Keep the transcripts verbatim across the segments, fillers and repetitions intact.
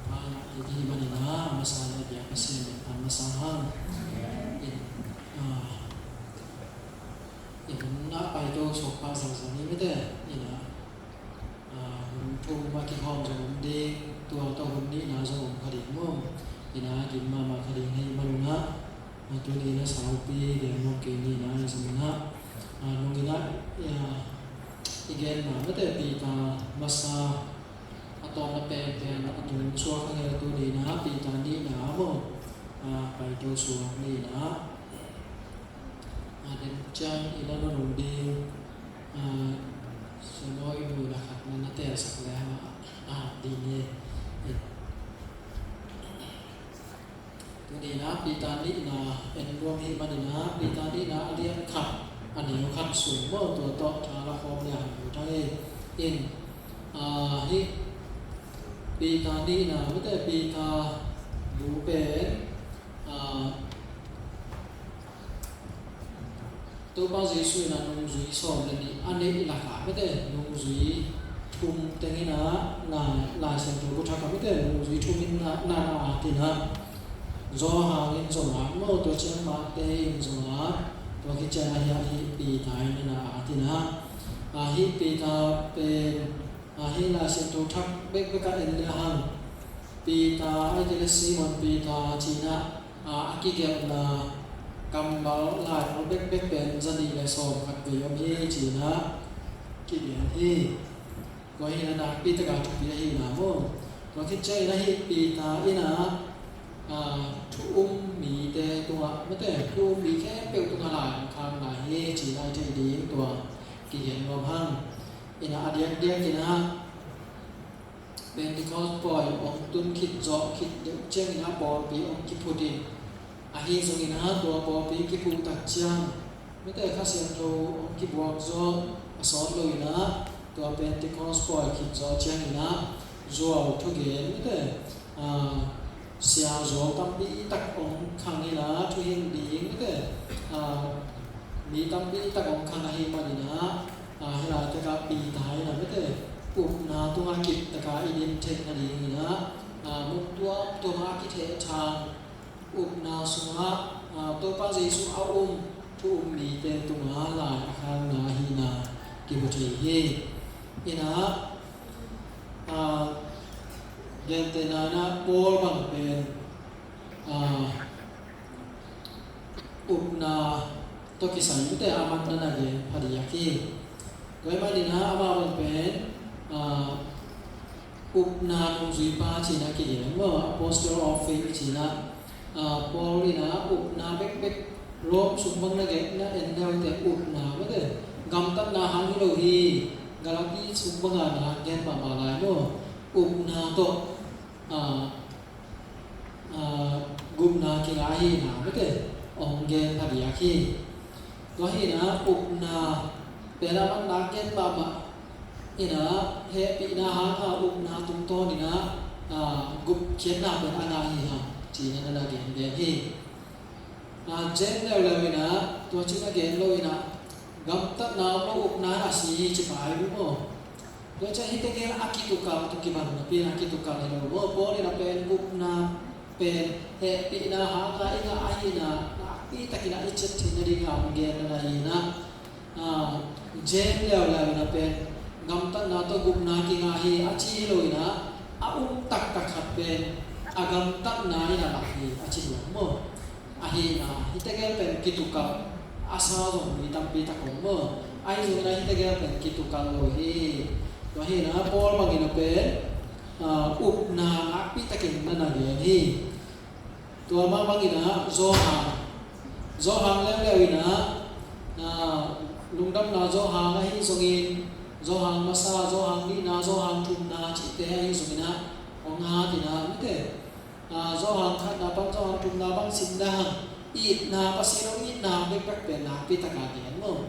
Ah, i di manin ah, a masa le bia ka sem in a masa hang. In, ah, in na pai to sok pa zang zang ni mete. In ah, ah, hun thum ma ki hom zong om ding, tua to hun ni na zong om kha ding mong. In ah, gim mama kha ding hei manun ah. Ah, tuni na saupi deng mong kei ni na i zong in ah. Ah, nung in ah, i, ah, i gen na mete Peter masa a tawmna penpen a tung suak a ngeltu nihna, Peter nihna maw, a, paito suak nihna. A, den ciang i la nunung ding, a, siamaw i nuna khat na na telsak le hang a, a, ding e. Tuni-in ah Peter nihna en nuam hih manin ah Peter nihna a lian khat a neu khat sung maw tua tawh tha la khawm le hang uh thang hi. In, ah, hih Peter nihna mete Peter bu pen, ah, Topa Jesuh in a nungzui sawm le nih a neih lakah mete nungzui thum teng in a na Lai Siangtho bu thak ah mete nungzui thum in na na na at in a Johan in zong at maw, tua ciang Mate in zong at, tua khit ciang a hiah hih Peter in na na at in a, a hih Peter pen, a hih Lai Siangtho thak bekbek ah en le hang Peter, a kile Simon Peter ci-in ah, a, a kigelhna kammal lai pawl bekbek pen zanih le sawm khat vei om hi ci-in ah kigen hi. Tua hi-in ah nakpi taka thupi ahihna maw. Tua khit ciangin ah hih Peter in ah, a, thu um mite tungah mete thu um mi khempeuh tungah lai hong khang lai hi ci-in ah i theih ding tua kigen nuam hang. In ah a diakdiak in ah Pentecost pawi hong tun khit zawh khit deuh ciangin ah pawlpi hong kiphut in, ahi zongin ah tua pawlpi kiphut tak ciang mete Kha Siangtho hong kibuak zawh a sawt lo in ah tua Pentecost pawi khit zawh ciangin ah zuau thugen mete, ah, siazuau tampi tak hong khang in ah thuhilh ding mete, ah, mi tampi tak hong khang ahih manin ah, ah, hih laitak ah Peter in ah mete upna tungah kip taka i din theih nadingin ah, ah, mun tuamtuam ah a kithehthang upna sungah, ah, Topa Jesuh a um thu um mite tungah lai a khangna ahihna kimu thei hi. In ah, ah, gentehna in ah Paul bang pen, ah, upna tawh kisai mite a matna na gen phadiak hi. Tua ahih manin ah amah bang pen, ah, upna nungzuipa ci-in ah kigen maw, apostle of faith ci-in ah, ah, Paul in ah upna bekbek Rome sung bang na gen na en le uh teh upna mete gamtatna hang hi lo hi. Galati sung bang ah na gen mahmah lai maw, upna tawh, ah, ah, gupna kingah ahihna mete hong gen phadiak hi. Tua hi-in ah upna pen a matna gen mahmah in ah hehpihna hanga upna tungtawn in ah, ah, gupkhiatna pen a ngah hi hang ci-in ah na na gengen hi. Ah, gen leuleu in ah tua ci-in a gen lo in ah gamtatna om lo upna a si hi ci pai uh maw. Tua ciang hihte gel a kitukal tawh kibang napi-in a kitukal hi lo maw. Paul in a pen gupna pen hehpihna hanga i ngah ahihna nakpi takin a i ciat theih nading a hong gen na na hi in ah, ah, gen leuleu in a pen gamtatna tawh gupna kingah hi a ci hi lo in ah a um taktak khat pen a gamtatna in a lak hi a ci hi lo maw. Ahihna hihte gel pen kitukal a sa zong mi tampi tak om maw. Ahi zongin ah hihte gel pen kitukal lo hi. Tua hi-in ah Paul bangin a pen, ah, upna nakpi takin na na gen hi. Tua mah bangin ah Johan, Johan leuleu in ah, ah, lungdamna Johan ahi zongin, Johan masa, Johan nihna, Johan thumna cihte ahi zongin ah hong hat in ah mite, ah, Johan khatna pan Johan thumna bang sim le hang itna, Pasian hong itna bekbek pen nakpi taka gen maw.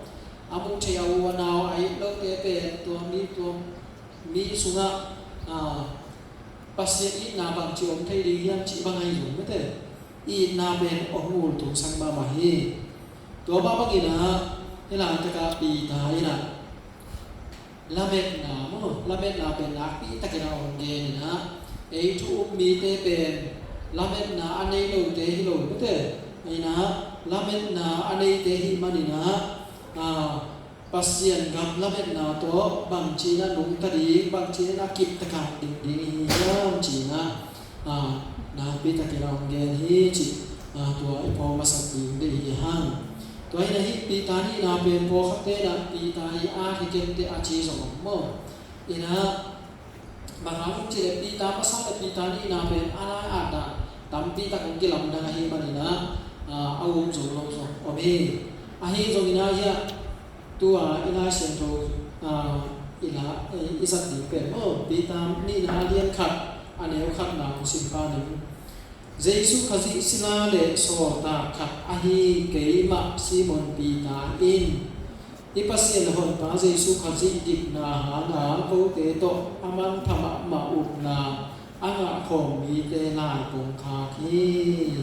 A muh theih a u a nau a it lote pen tua mi, tua mi sungah, ah, Pasian itna bangci om thei ding hiam cih bang ahi zong mete itna pen hong ultung sak mahmah hi. Tua mah bangin ah hih laitak ah Peter in ah lametna maw, lametna pen nakpi takin a hong gen in ah, Ei thu-um mite pen lametna a nei lote hi lo mate. Aina lametna a neite hi manina, a, Pasian gam lametna tawh bangcina nungta ding, bangcina kiptakak ding ding hi hiam cina, a, nakpitakin a hong gen hi ci, a, tua i phawk masak ding dei hi hang. Tua hina hi Peter nihna pen pawlkhatte na Peter hi a hi kente a ci zong om maw? Ina Bang hang hiam cih leh Peter masa le Peter nihna pen a lai-at dan tampi tak hong kilamdang ahih manin ah, a um zo lo zong om hi. Ahi zongin ah hiah tua i Lai Siangtho, a, i la, i zat ding pen maw, Peter nihna a lian khat a neu khatna hong sim pah ning. Jesu Khazih sila le sawltak khat ahi keimah Simon Peter in i Pasian le Honpa Jesu Khazih dikna hanga kote tawh a manpha mahmah upna a ngahkhawm mite lai kong khak hi.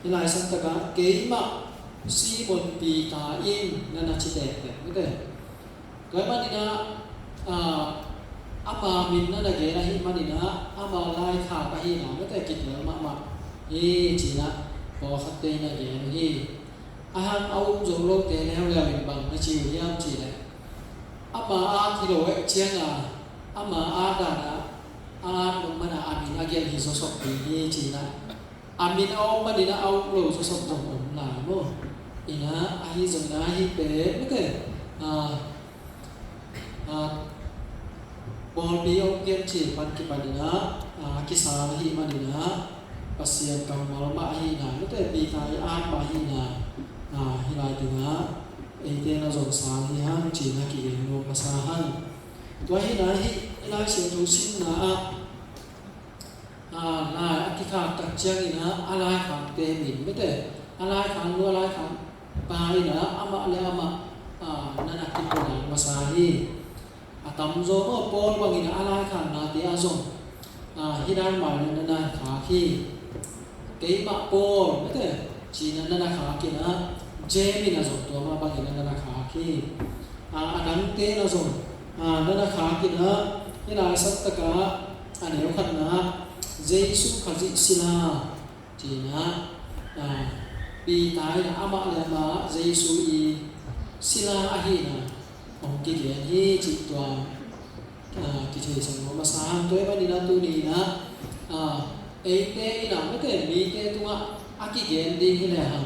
Hih lai santakah keimah Simon Peter in na na ci tektek mite. Tua ahih manin ah, a, ama min na na gen ahih manin ah ama laikhak ahihna mite kitel mahmah hi ci-in ah pawlkhatte in na gen uh hi. A hang a um zo lote leuleu in bang na ci uh hiam cih leh ama at hi lo eh ciangin ama at dan ah a at nop manin a min a gelh hi zawsop ding hi ci-in ah a min a om manin ah a um lo zawsop zong om lai maw? Ina ahi zongin ah hih pen mite, a, a, pawlpi a um gen cih pan kipanin ah, a, kisal ahih manin ah Pasian kammal mah ahihna mite, Peter i at mah ahihna, a, hih lai dingah eite na zong sal hi hang ci-in ah kigen nuam masa hang. Tua hi-in ah hih i Lai Siangtho simna ah a, lai a kikhak tak ciangin ah a laikhakte min mite, a laikhak nu a laikhak pa in ah amah le amah, a, na na kipulak masa hi. A tamzaw maw Paul bangin ah a laikhaknate ah zong, a, hih dan mah in ah na na khak hi. Keimah Paul mite ci-in ah na na khak in ah James in ah zong tua mah bangin ah na na khak hi. A, a dangte in ah zong, a, na na khak in ah hih lai santakah a neu khatna Jesu Khazih sila ci-in ah, a, Peter in ah amah le amah Jesu i sila ahihna hong kigen hi cih tua, a, kitheisak nuam masa hang. Tua ahih manin ah tuni-in ah, a, eite in ah mite mite tungah a kigen ding hi lehang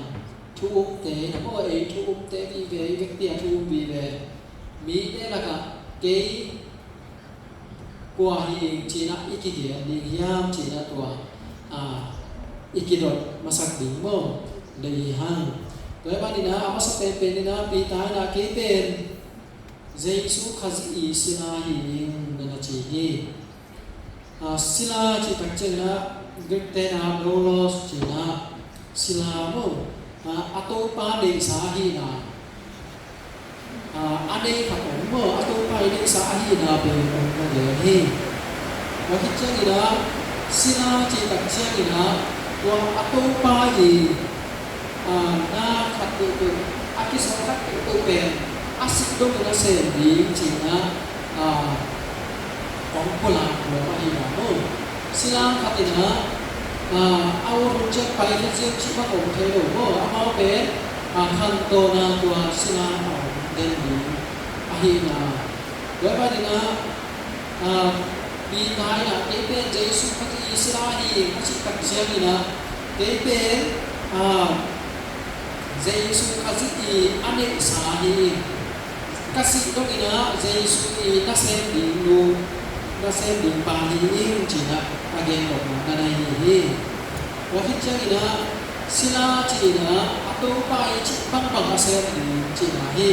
thu-umte in ah maw, ei thu-umte vive, i vekpi-a thu-um vive mite lakah kei kua hi ing ci-in ah i kigen ding hiam ci-in ah tua, a, i kidot masak ding maw? Deih hi hang. Tua ahih manin ah a masa penpen in ah Peter in ah kei pen Jesu Khazih i sila hi ing na na ci hi. A, sila cih tak ciangin ah Greek te in ah doulos ci-in ah sila maw, a, a topa neihsa ahihna, a, a nei khat om maw, a topa i neihsa ahihna pen hong na gen hi. Tua khit ciangin ah sila cih tak ciangin ah tua a topa i, a, na khat peuhpeuh, a kisawltak peuhpeuh pen a sih dongin a sem ding ci-in ah, a, hong pulak nuam ahihna maw? Sila khat in ah, a, a ut hun ciang pai khit ziau cih bang om thei lo maw? Amau pen, a, khantohna tua sila a hong den ding ahihna. Tua ahih manin ah, a, Peter in ah kei pen Jesu Khazih i sila hi ing a cih tak ciangin ah kei pen, a, Jesu Khazih i a neihsa hi ing. Ka sih dongin ah Jesu i nasem ding nu, nasem ding pa hi ing ci-in ah a gen nopna na nei hi hi. Tua khit ciangin ah sila ci-in ah a topa i cih bangbang a sem ding cihna hi.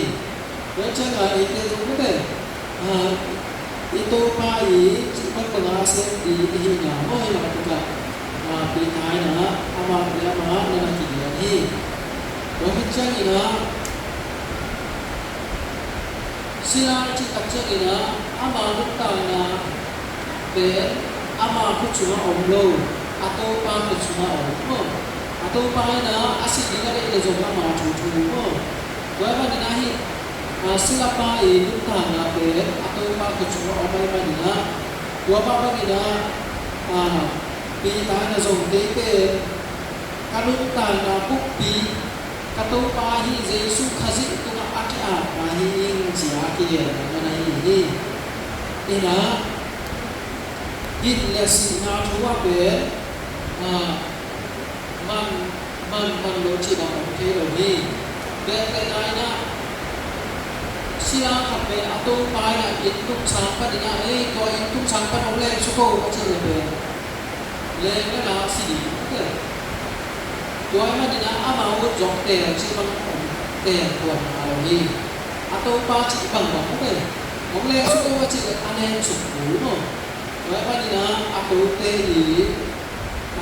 Tua ciangin ah eite zong mite, a, i topa i cih bangbang a sem ding i hihna maw, hih lai takah, a, Peter in ah amah le amah na na kigen hi. Tua khit ciangin ah sila i cih tak ciangin ah ama nuntakna pen ama khut sungah om lo, a topa khut sungah om maw? A topa in ah a sih ding a deih leh zong ama thu thu maw? Tua ahih manin ah hih, a, silapa i nuntakna pen a topa khut sungah om ahih manin ah tua mah bangin ah Ah, Peter in zong, "Kei pen ka nuntakna buppi ka Topa hi, Jesu Khazih tungah a ki-appa hi ing," ci a kigen na hi hi. Ina, hin le sihna thu ah pen, ah, man, man, man lo cih bang om thei lo hi. Bek le nai na, sila khat pen a topa in a inn tung sang pan in a, "Ei, tua inn tung sang pan hong leng suk o," a cih le pen, leng le la si ding, tua ahih manin a amau ut zawh teel cih bang om teel tuan a lo hi. A topa cih bang bang pen, "Hong leng suk o," a cih le a leng suk kul maw. Tua ahih manin a, a tote i,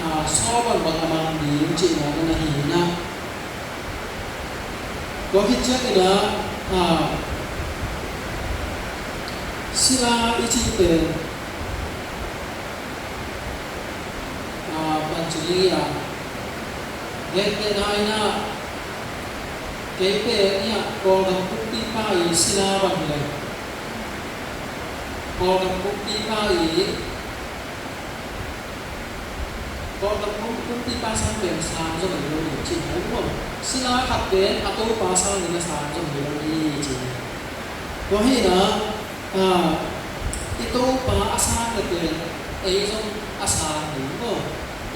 ah, sawl bangbang a mang ding cihna na hi na. Tua khit ciangin a, ah, sila i cih pen, ah, bang ci ding hiam, gentehna in a, kei pen hiah Kawlgam kumpipa i sila bang hi leh, Kawlgam kumpipa i Kawlgam kum, kumpipa sang pen sang zong hi lo ding cih hi maw. Sila khat pen a topa sang ding a sang zong hi lo ding cih hi. Tua hi na, ah, i topa a sang le pen ei zong a sang ding maw.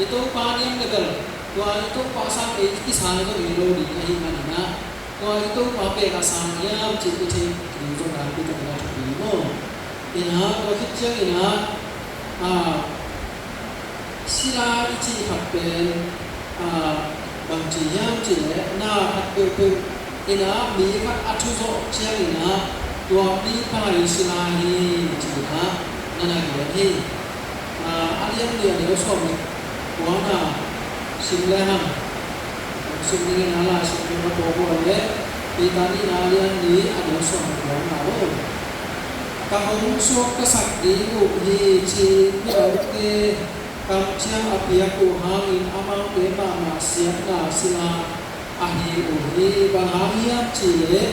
I topa niam le bel tua i topa sang ei i sang zong hi lo ding ahih manin a, tua i topa pen a sang hiam cih i theih ding zong nakpi takin a thupi maw. Ina, tua khit ciangin a, ah, sila i cih khat pen, ah, bang ci hiam cih leh, na khat peuhpeuh in a mi khat a thuzawh ciangin a, tua mipa i sila hi cih kha na na gen hi. Ah, a lian nih a neu sawm le kuana sim le hang. Sim dingin a Lai Siangtho ka pawlpawh leh, Peter nihna a lian nih a neu sawm le kuana aw. Ka hong suaktasak ding uh hi ci-in mihaute kamciam a piak uh hangin amaute mahmah siatna sila ahi uh hi. Bang hang hiam cih leh,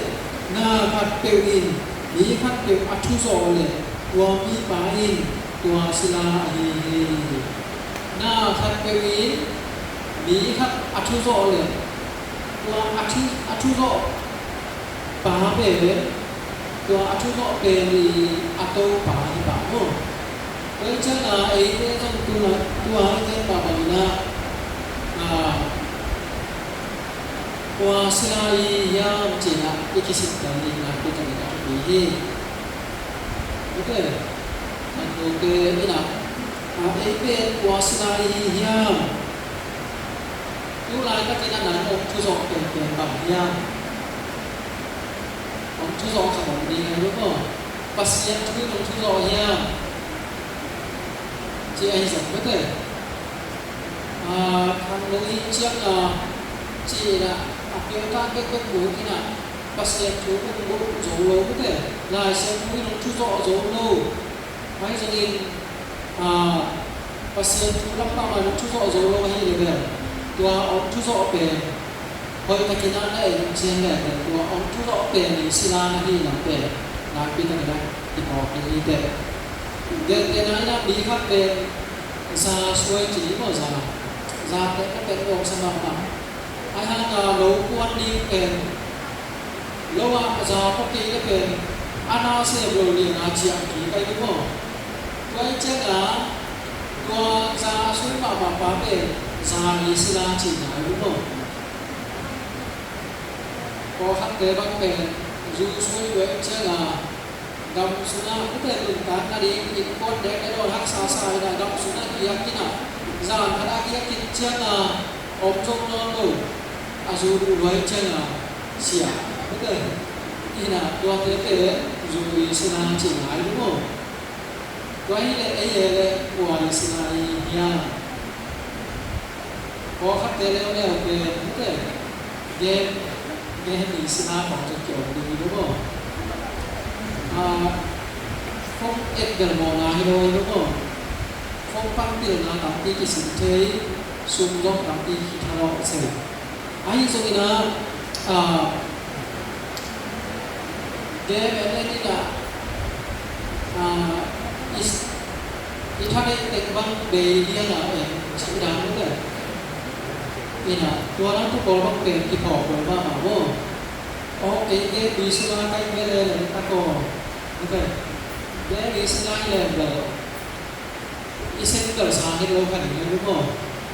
na khat peuh in mi khat peuh a thuzawh leh, tua mipa in tua sila ahi hi. Na khat peuh in mi khat a thuzawh leh, tua a thu, a thuzawh pa pen, tua a thuzawh pen i a topa hi pah maw. Tua hi ciangin a, eite zong tu-a, tu-a i gen mah bangin a, ah, kua sila i hiam cih na i kisit dan ding nakpi takin a thupi hi. Ute, a tute in a, ah, ei pen kua sila i hiam? Tu laitakin a nang hong thuzawh penpen bang hiam? Hong thuzawh khat om ding ahi lo maw? Pasian thu in hong thuzawh hiam? Ci ahi zong mate. Ah, khangno i hih ciangin a, ci-in a, a piangthak bekbek buk in a, Pasian thu hong buk zo lo mate. Lai Siangtho in hong thuzawh zo lo. Ahi zongin, ah, Pasian thu lam mahmah in hong thuzawh zo lo ahih leh bel, tua hong thuzawh pen hoihtakin a na en ciang leh bel, tua hong thuzawh pen i sila na hihna pen nakpi takin a kiphawk ding hi teh. Gentehna in a mi khat pen za suai ci ni maw, za, za pen na pen awksa mahmah. Ahi hangin a lo kuan ding pen, lo ah za pua kei leh pen a na sem lo liang a ciah kik ahi maw. Tua ahih ciangin a, tua za a suai mahmah pa pen za i sila cihna ahi maw. Pawlkhatte bang pen zu suai tua ahih ciangin a, gam sungah mite nuntak nading innkuan nek le dawn haksa sa in a, gam sungah giak in a, zan khat a giak khit ciangin a om zo nawn lo, a zu duh lua ahih ciangin a sia. Mite in a, tuate pen zu i sila cihna ahi maw. Tua hi leh ei e leh kua i sila i hiam? Pawlkhatte leuleu pen mite, game, game i sila bang tawh kiom ding hi lo maw. Ah, phone et bel mawhna hi lo hi lo maw. Phone pan pilna tampi kisin thei, sum zong tampi kithalawh thei. Ahi zongin a, ah, game en en in a, ah, is, I thaneih teng bang bei liang a, em, cih dan mite. Ina, tua dan tu pawl bang pen kiphawk pawl mahmah maw. Aw, kei te tuisila ka hi ve leh leh tak aw. Mite. Kei tuisila hi leh leh. I sen bel sang hi lo kha ding hi maw.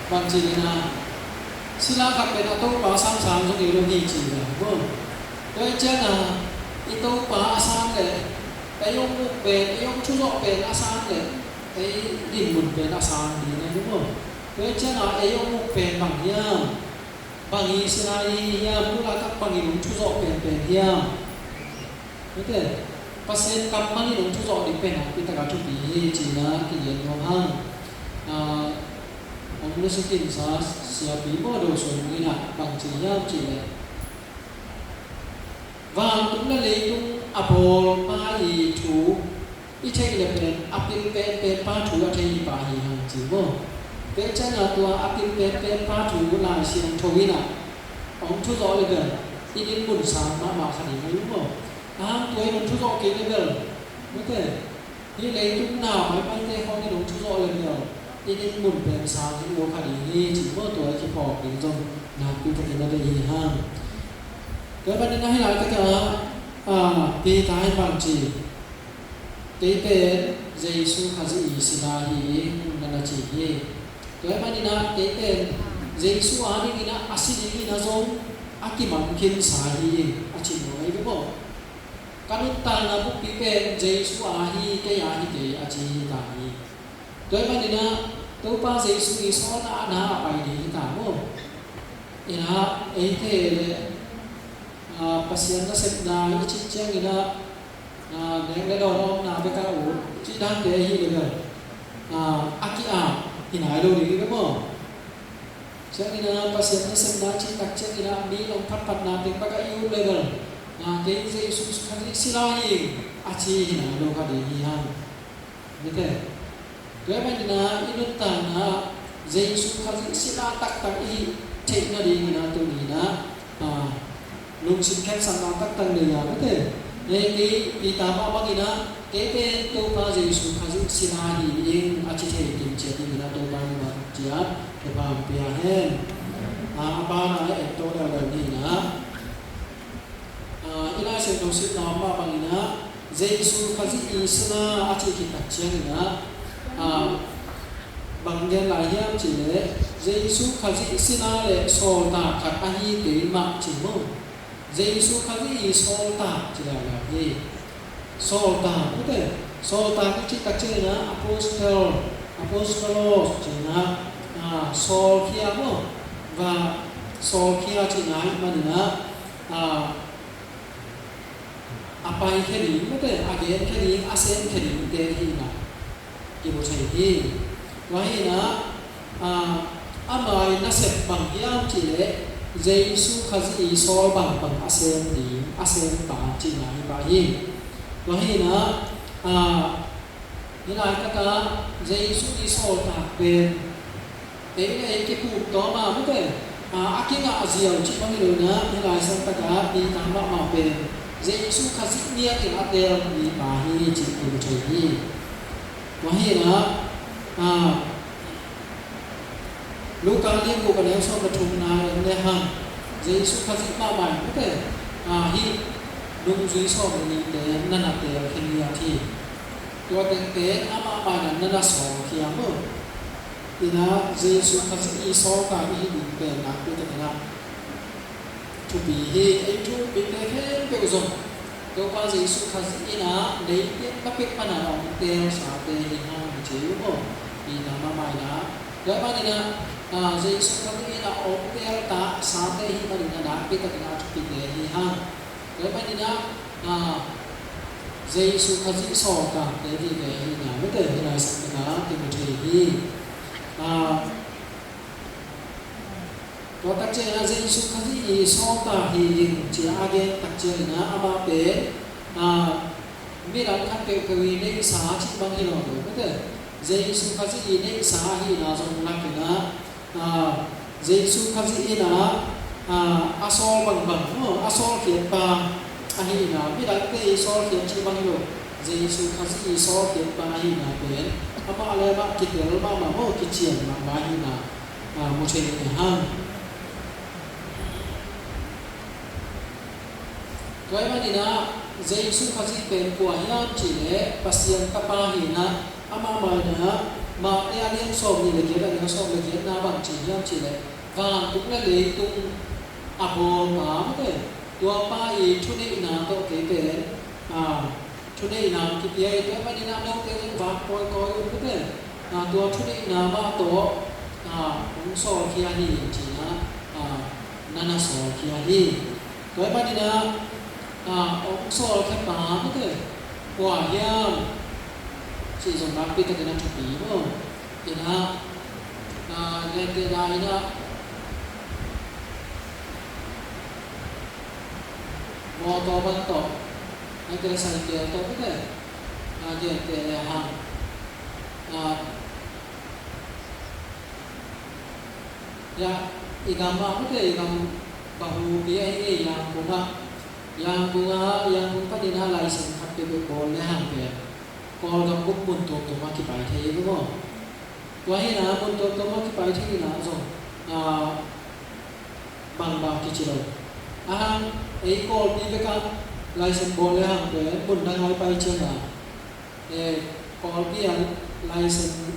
Bang ci ina. Sila khat pen a topa sang sang zong hi lo hi ci ina maw. Tua hi ciangin a, i topa a sang leh, ei hong muk pen, ei hong thuzawh pen a sang leh, ei dinmun pen a sang ding hi maw. Tua hi ciangin a, ei hong muk pen bang hiam? Bang hi sila hi hiam? Tu laitak bang hi hong thuzawh pen pen hiam? Mite, Pasian kam bang hi hong thuzawh ding pen a, i taka thupi hi ci ina kigen nuam hang. Ah, om le sikin sa siapi maw, do suan ina bang ci hiam ci leh. Vantung le leitung a bawlpa i thu i theih le pen a pil penpenpa thu a thei pa hi hang ci maw. Tua ciangin a tua a pil penpenpa thu Lai Siangtho in a hong thuzawh le bel i dinmun sang mahmah kha ding hi maw. A hang tua in hong thuzawh kei le bel, mite, hih leitung na maimaite khawng in hong thuzawh le bel i dinmun pen sang hi lo kha ding hi ci maw. Tua i kiphawk ding zong nakpi takin a deih hi hang. Tua ahih manin a hih laitakah, ah, Peter in bang ci, kei pen Jesu Khazih i sila hi ing, na na ci hi. Tua ahih manin a kei pen Jesu a dingin a, a si dingin a zong a kimang khinsa hi ing, a ci nuam hi ve maw. Ka nuntakna buppi pen Jesu a hi, kei a hi kei, a ci hi ta hi. Tua ahih manin a Topa Jesu i sawlna a na a pai ding hi ta maw. Ina, eite le, ah, Pasian nasepna i cih ciangin a, ah, nek le dawn a omna bek a ut cih dante ahi le bel, ah, a ki-ap hi nai lo ding hi ve maw. Ciangin a Pasian nasepna cih tak ciangin a mi long phatphatna teng bek a i ut le bel, ah, kei Jesu Khazih sila hi ing, a ci hi nai lo kha ding hi hang. Mite. Tua ahih manin a i nuntakna ah Jesu Khazih sila taktak i hih theih nadingin a tuni in a, ah, lungsim khensatna taktak nei a, mite. Kei Peter mah bangin a, kei pen Topa Jesu Khazih sila hi ing, a ci thei kim ciat dingin a Topa in bang ciat thupha hong pia hen. Ah, a banah a en to leuleu ni in a. Ah, i Lai Siangtho simna mah bangin a, Jesu Khazih i sila a cih khit tak ciangin a, ah, bang gen lai hiam cih leh, Jesu Khazih sila le sawltak khat ahi kei mah ci maw. Jesu Khazih i sawltak ci leuleu hi. Sawltak, mite, sawltak i cih tak ciangin a apostle, apostolos ci-in a, ah, sawlkhia maw. Va, sawlkhia cihna ahih manin a, ah, a paikhia ding, mite, a genkhia ding, a semkhia dingte hi in a kimu thei hi. Tua hi in a, ah, ama i nasep bang hiam cih leh Jesu Khazih i sawl bangbang a sem ding, a sempa cihna hi pah hi. Tua hi in a, ah, hih laitakah Jesu i sawltak pen ei le ei kipuk tawm a, mite, ah, a kingah ziau cih bang hi lo in a, hih lai santakah Peter mahmah pen Jesu Khazih miatin a teel mipa hi cih kimu thei hi. Tua hi in a, ah, Luka lian guk a neu sawm le thumna en le hang, Jesu Khazih mahmah in, mite, ah, hih nungzui sawm le nihte na na teel khin hi a ci. Tua teng pen amah mah in a na na sawlkhia maw. In a Jesu Khazih i sawltak i hih ding pen nakpi takin a thupi hi. Ei thu umpite khempeuh zong Topa Jesu Khazih in a leitang na pek pan a hong teelsate hi hang ci uh maw. Peter mahmah in a, tua ahih manin a, ah, Jesu Khazih in a hong teeltaksate hi manin a nakpi takin a thupite hi hang. Tua ahih manin a, ah, Jesu Khazih sawltakte hi ve hi na, mite, hih lai santakah kimu thei hi. Ah, tua tak ciangin a Jesu Khazih i sawltak hi ding ci a gen tak ciangin a amah pen, ah, midang khat peuhpeuh i neihsa cih bang hi lo, mite. Jesu Khazih i neihsa ahihna zong lak in a, ah, Jesu Khazih in a, ah, a sawl bangbang, no, a sawlkhiatpa ahihna, midangte i sawlkhiat cih bang hi lo, Jesu Khazih i sawlkhiatpa ahihna pen Amah le amah kitel mahmah maw, kician mahmah hi-in ah, ah, mu thei hi hang. Tua ahih manin ah Jesu Khazih pen kua hiam cih leh Pasian Tapa hi-in ah, amah mah in ah Mate a lian sawmnih le giat, a neu sawm le giatna bang ci hiam cih leh, vantung le leitung a bawlpa mate, tua pa i thuneihna tawh kei pen, ah, thuneihna kipia hi. Tua ahih manin ah note zong vak kawikawi un mate, ah, tua thuneihna mah tawh, ah, hong sawlkhia hi ci-in ah, ah, na na sawlkhia hi. Tua ahih manin ah, ah, hong sawlkhiapa mate kua hiam cih zong nakpi takin a thupi maw. In ah, ah, gentehna in ah, mawtaw bang tawh, ahih kei leh cycle tawh mate, ah, genteh le hang, ah, ya, i gam ah mate, i gam bahupi ahi, Yangon ah, Yangon ah, Yangon panin ah license khat peuhpeuh bawl le hang pen Kawlgam bup mun tuamtuam ah kipai thei hi maw. Tua hi-in ah mun tuamtuam ah kipai thei hi-in ah zong, ah, bangmah kici lo. A hang ei Kawlpi bek ah license bawl le hang pen mun dang ah i pai ciangin ah, eh, Kawlpi ah license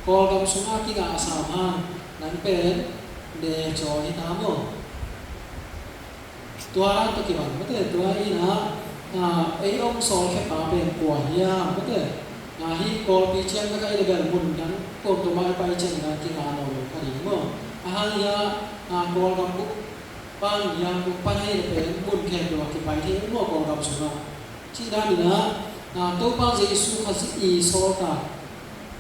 Kawlgam sungah kingah a sam hang, nang pen ne caw hi ta maw. Tua dan tawh kibang mate, tua hi-in ah, ah, ei hong sawlkhiapa pen kua hiam mate. Ah, hih Kawlpi ciang bek ah i leh bel mun dang tuamtuam ah i pai ciangin ah kingah nawn lo kha ding maw. A hang hi-a, ah, Kawlgam bup pan, Yangon pan hi leh pen mun khempeuh ah kipai thei maw, Kawlgam sungah. Cih dan in ah, ah, Topa Jesu Khazih i sawltak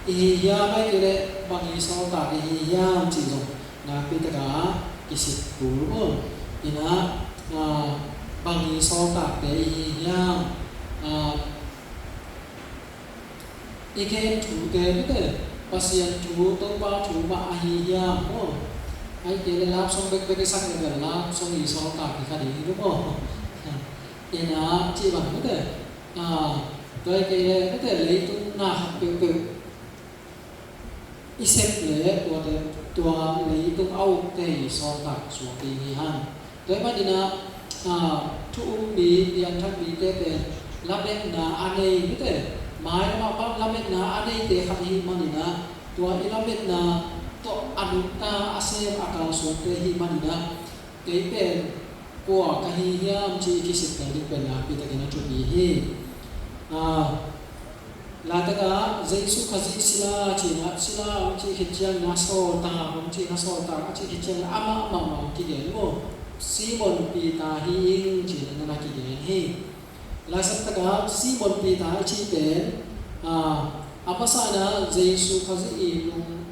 i hi hiam, ahih kei leh bang i sawltak i hi hiam cih zong nakpi takin kisik kul maw. In ah, ah, bang i sawltakte i hi hiam, ah, i gen thute mate, Pasian thu, Topa thu mah ahi hiam maw. Ahih kei leh love song bekbek i sak leh bel love song i sawltak hi kha ding hi lo maw. In ah, cih bang mate, ah, tua ahih kei leh mate, leitung na khat peuhpeuh i sep leh tuate, tua leitung a ukte i sawltak suak ding hi hang. Tua ahih manin ah, ah, thu um mi, piangthak mite pen lametna a nei mate, mailam ah bang lametna a neite khat i hih manin ah, tua i lametna tawh a nungta a sem a kalsuante i hih manin ah, kei pen kua ka hi hiam cih i kisik ding pen nakpi takin a thupi hi. Ah, laitak ah Jesu Khazih sila ci-in ah, sila hong cih khit ciangin ah sawltak hong ci-in ah, sawltak a cih khit ciangin ah amah mahmah hong kigen maw. Simon Peter hi ing ci-in ah na kigen hi. Laisiangtho ah Simon Peter i cih pen, ah, a masa in ah Jesu Khazih i nung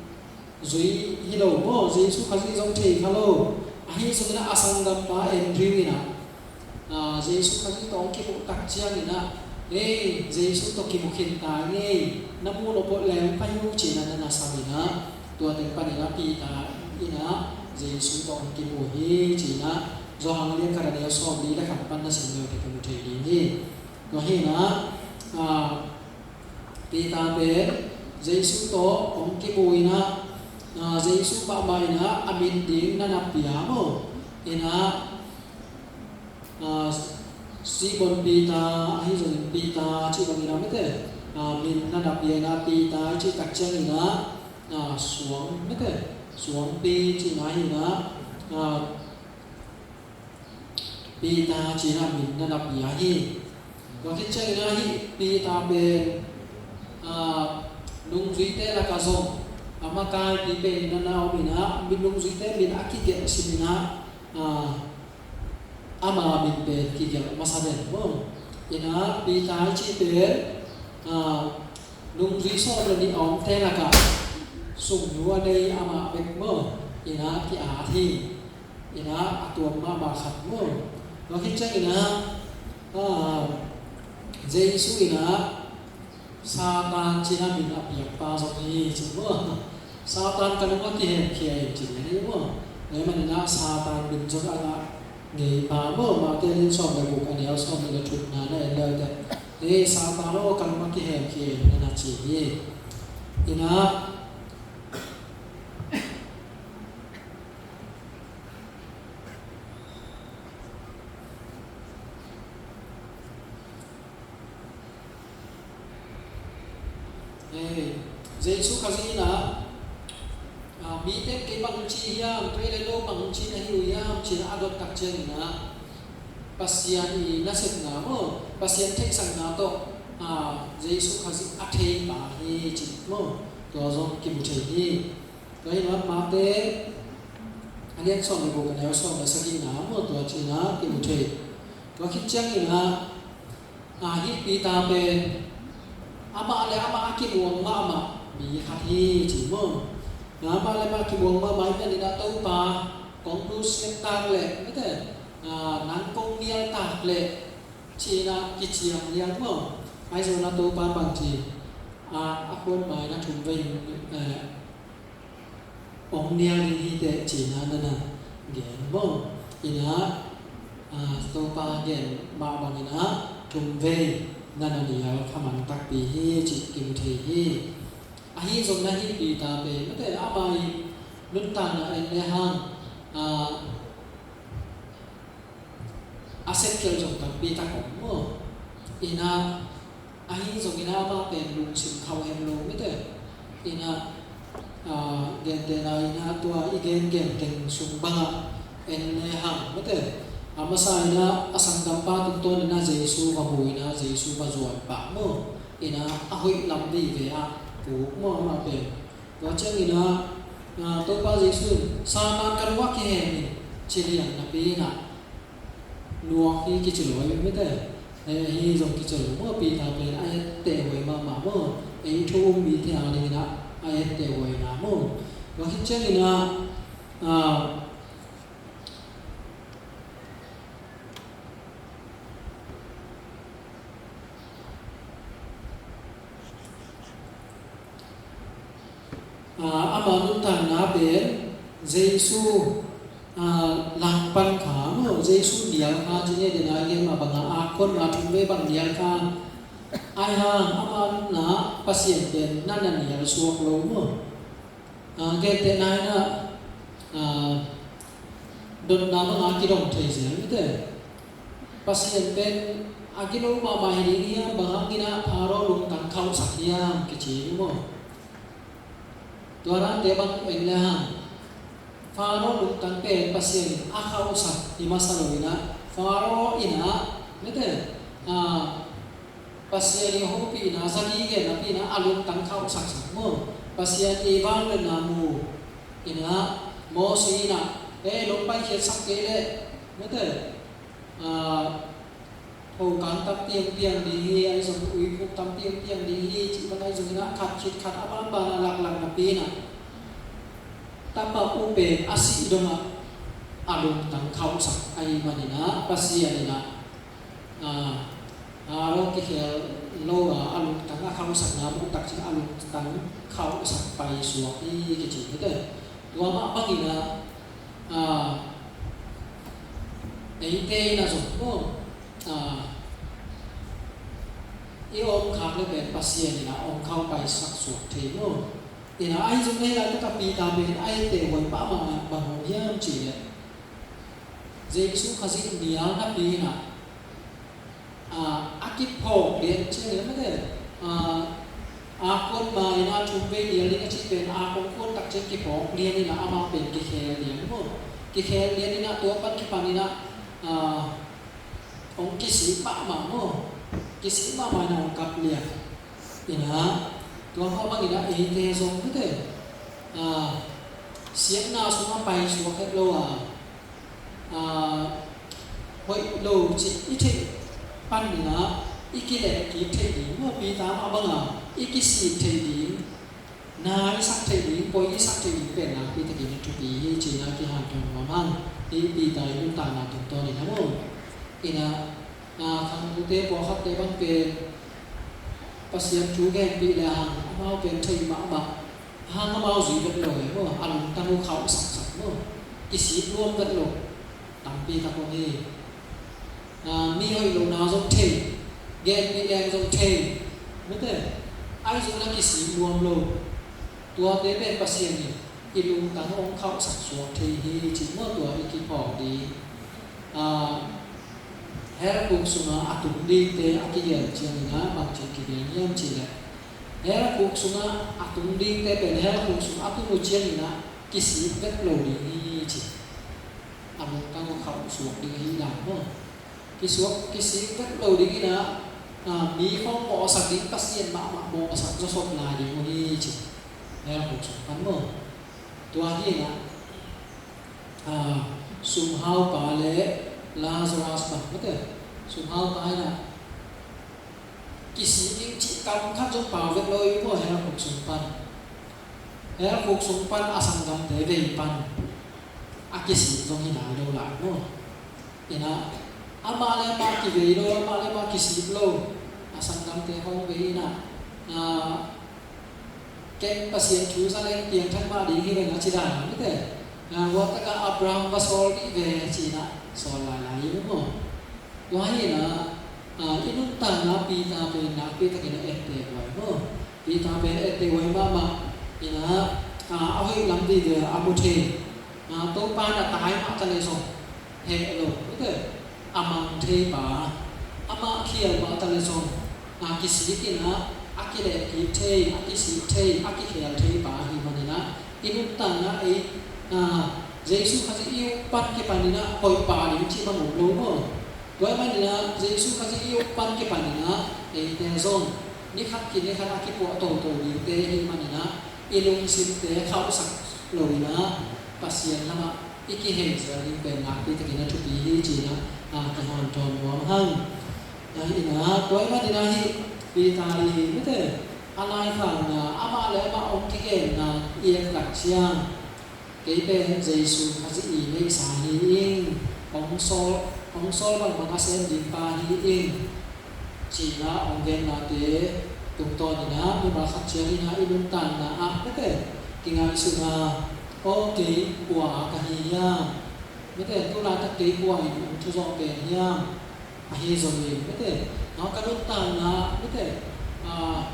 zui hi lo maw, Jesu Khazih zong thei kha lo. Ahi zongin ah a sanggampa Andrew in ah, ah, Jesu Khazih tawh hong kimuh tak ciangin ah, "Ei, Jesu tawh kimu khin ta ing ei, na muh loh peuh leh hong pai un," ci-in ah na na sam in ah, tua teng panin ah Peter in ah Jesu tawh hong kimu hi ci-in ah Johan lian khat a neu sawmli le khat pan na sim leh kimu thei ding hi. Tua hi-in ah, ah, Peter pen Jesu tawh hong kimu in ah, ah, Jesu mahmah in ah a min ding na na pia maw. In ah, ah, Simon Peter, ahi zongin Peter cih bangin ah mate, ah, min na na pia in ah Peter i cih tak ciangin ah, ah, suang mate, suangpi cihna hi-in ah, ah, Peter ci-in ah min na na pia hi. Tua khit ciangin ah hih Peter pen, ah, nungzuite lakah zong a makaipi pen na na om in ah, min nungzuite min a kigelh sim in ah, ah, ama min pen kigelh masa den maw. In ah Peter i cih pen, ah, nungzui sawm le nih a omte lakah sungnu a nei amah bek maw. In ah ki-at hi. In ah a tuam mahmah khat maw. Tua khit ciangin ah, ah, Jesu in ah Satan ci-in ah min a piakpa zong hi ci maw. Satan ka nungah kihemkhia in ci-in ah hi maw. Tua ahih manin ah Satan min zong a ngah ngeipa maw. Mate lian sawm le guk a neu sawmnih le thumna na en leh teh, "Ei Satan aw, ka nungah kihemkhia in," na na ci hi. Ina, eh, Jesu Khazih ina, ah, mite kei bang ci hiam, kei le no bang ci na hi uh hiam, ci-in a dot tak ciangin ah, Pasian i nasepna maw, Pasian theihsakna tawh, ah, Jesu Khazih a thei pa hi ci maw, tua zong kimu thei hi. Tua hi-in ah Mate a lian sawm le guk a neu sawm le sagihna maw, tua ci-in ah kimu thei. Tua khit ciangin ah, ah, hih Peter pen amah le amah a kimuang mahmah mi khat hi ci maw. Amah le amah a kimuang mahmah ahih manin ah Topa kong nusiat tak leh, mate, ah, nang kong nial tak leh ci-in ah kiciam liang maw. Ahi zongin ah Topa bang ci, ah, a khuan mai na thum vei, eh, hong nial ding hi teh ci-in ah na na gen maw. Ina, ah, Topa gen mah bangin ah thum vei na na nial kha man takpi hi cih kimu thei hi. Ahi zongin ah hih Peter pen, mate, ama i nuntakna en le hang, ah, a sepkhial zong tampi tak om maw. Ina, ahi zongin ah amah pen lungsim khauh hem lo, mate. Ina, ah, gentehna ina tua i gengen teng sung bangah en le hang, mate, a masa ina a sanggampa tungtawn ina Jesu va mu ina Jesu va zuan pah maw. Ina a hoih lam vive ah puk maw amah pen. Tua ciangin ah, ah, Topa Jesu in, "Satan, ka lungah kihem in," ci liang napi-in ah, nuak hi kici lo hi, mate. Eh, hih zong kici lo maw, Peter pen a etteh huai mahmah maw. Ei thu um mite adingin ah a etteh huaina maw. Tua khit ciangin ah, ah, ah, ama nuntakna pen Jesu, ah, langpan kha maw, Jesu nial kha ci-in ah, dena gen mah bangah a khuan ma thum vei bang nial kha. Ahi hang ama nunna Pasian pen na na nial suak lo maw. Ah, gentehna ina, ah, dotna bangah kidong thei zel, mate. Pasian pen a gilo mahmah hi ding hiam, bang hangin ah Pharaoh lungtang khauhsak hiam kici hi maw. Tua dante bang en le hang, Pharaoh lungtang pen Pasian in a khauhsak hi masa lo ina, Pharaoh ina, mate, ah, Pasian i hopihna, zani gen napi-in ah a lungtang khauhsak sak maw. Pasian i vangliatna mu ina, Moses ina, "Eh, nong paikhiatsak kei leh, mate, ah, phokang tampi hong piang ding hi, ahi zong uiphuk tampi hong piang ding hi," cih bang ahi zongin ah khat khit khat a banban a laklak napi-in ah tapa upen a sih dongah a lungtang khauhsak ahih manin ah Pasian in ah, ah, a lo kikhel lo a, a lungtang a khauhsakna mu tak ciang a lungtang khauhsak paisuak hi kici hi teh. Tua mah bangin ah, ah, eite in ah zong maw, ah, i om khak le pen Pasian in ah om khauh paisak suak thei maw. In ah ahi zong, hih laitak ah Peter pen a etteh huai mahmah bang hang hiam cih leh, Jesu Khazih nial napi-in ah, ah, a kiphawk lian ciang leh mate, ah, a khuan ma in ah thum vei nial ding a cih pen a kong khuan tak ciang kiphawk lian in ah amah pen kikhel lian maw. Kikhel lian in ah tua pan kipan in ah, ah, hong kisik mahmah maw. Kisik mahmah in ah hong kap lian. In ah tua mah bangin ah eite zong mate, ah, siatna sungah paisuak het lo a, ah, hoih lo cih i theih panin ah i kilehkik theih ding maw, Peter mah bangin ah i kisik theih ding, na i sak theih ding, poi i sak theih ding pen nakpi takin a thupi hi cih na kihanthawn nuam hang. Hih Peter i nuntakna tungtawn in ah maw. In ah, ah, khangnote pawlkhatte bang pen Pasian thu genpih le hang amau pen thei mahmah. Hang amau zui vet lo hi maw, a lungtang uh khauh saksak maw. Kisik nuam vet lo. Tampi tak om hi. Ah, mi hoih lohna zong thei, genpih leng zong thei. Mate. Ahi zongin a kisik nuam lo. Tuate pen Pasian in i lungtang hong khauhsak suak thei hi cih maw, tua i kiphawk ding. Ah, hell khuk sungah a tung dingte a kigelh ciangin ah bangci kigelh hiam cih leh, hell khuk sungah a tung dingte pen hell khuk sungah a tung uh ciangin ah kisik vet lo ding hi ci. A lungtang uh khauh suak ding hi dan maw. Kisuak, kisik vet lo dingin ah, ah, mi khawng mawhsak ding, Pasian mahmah mawhsak zawsop lai ding uh hi ci. Hell khuk sung pan maw. Tua hi in ah, ah, sumhaupa le Lazarus pan, mate, sumhaupa in ah kisik ding cih kam khat zong pau vet lo hi maw, hell khuk sung pan. Hell khuk sung pan a sanggamte vei pan a kisik zong hi nai lo lai maw. In ah, amah le amah kivei lo, amah le amah kisik lo, a sanggamte hong vei in ah, ah, ken Pasian thu za leng piangthak mah ding hi veng a ci dan, mate. Ah, tua takah Abraham va sawl dih ve ci in ah sawl lailai hi maw. Tua hi in ah, ah, i nuntakna Peter pen nakpi takin a etteh huai maw. Peter pen etteh huai mahmah in ah, ah, a hoih lam vive a mu thei. Ah, Topa in a tai mah ta le zong heh lo, mate, a mang thei pa, amah khial mah ta le zong, ah, kisik in ah, a kilehkik thei, a kisik thei, a kikhial thei pa ahih manin ah, i nuntakna ei, ah, Jesu Khazih i uk pan kipanin ah hoih pa ding cih bang om lo maw. Tua ahih manin ah Jesu Khazih i uk pan kipanin ah eite zong ni khat khit ni khat a kipuah toto dingte ahih manin ah i lungsimte khauhsak lo in ah Pasian lamah i kihei zel ding pen nakpi takin a thupi hi ci in ah, ah, kihanthawn nuam hang. Ah, in ah, tua ahih manin ah hih Peter i, mate, a laikhakna, amah le amah hong kigenna i et tak ciang, kei pen Jesu Khazih i neihsa hi ing, hong sawl, hong sawl bangbang a sem ding pa hi ing, ci in ah hong gennate tungtawn in ah mimal khat ciat in ah i nuntakna ah, mate, kingaihsun a, aw, kei kua a ka hi hiam? Mate, tu laitak kei kua in hong thuzawh pen hiam? Ahi zongin, mate, ah, ka nuntakna, mate, ah,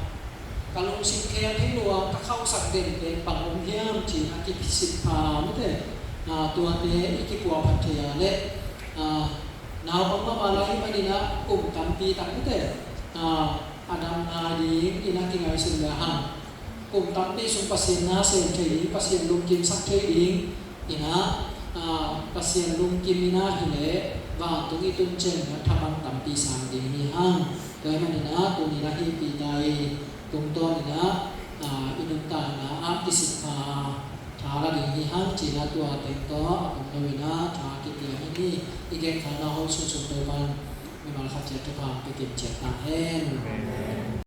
ka lungsim khel thei lo a ka khauhsak den pen bang om hiam ci in a kisit pha, mate, ah, tuate i kipuahphat thei a leh, ah, naupang mahmah lai ahih manin ah kum tampi tak, mate, ah, a dam nai dingin a kingaihsun le hang. Kum tampi sung Pasian na sem thei ding, Pasian lungkimsak thei ding in ah, ah, Pasian lungkim in ah hi leh vantung i tun ciangin ah thamang tampi sang ding hi hang. Tua ahih manin ah tuni in ah hih Peter i tungtawn in ah, ah, i nuntakna ah kisik pha tha la ding hi hang ci in ah tua teng tawh a om lo in ah tha kipia hi ni. I genkholhna hong sunsun Topa'n mimal khat ciat thupha hong pia kim ciat ta hen. Amen.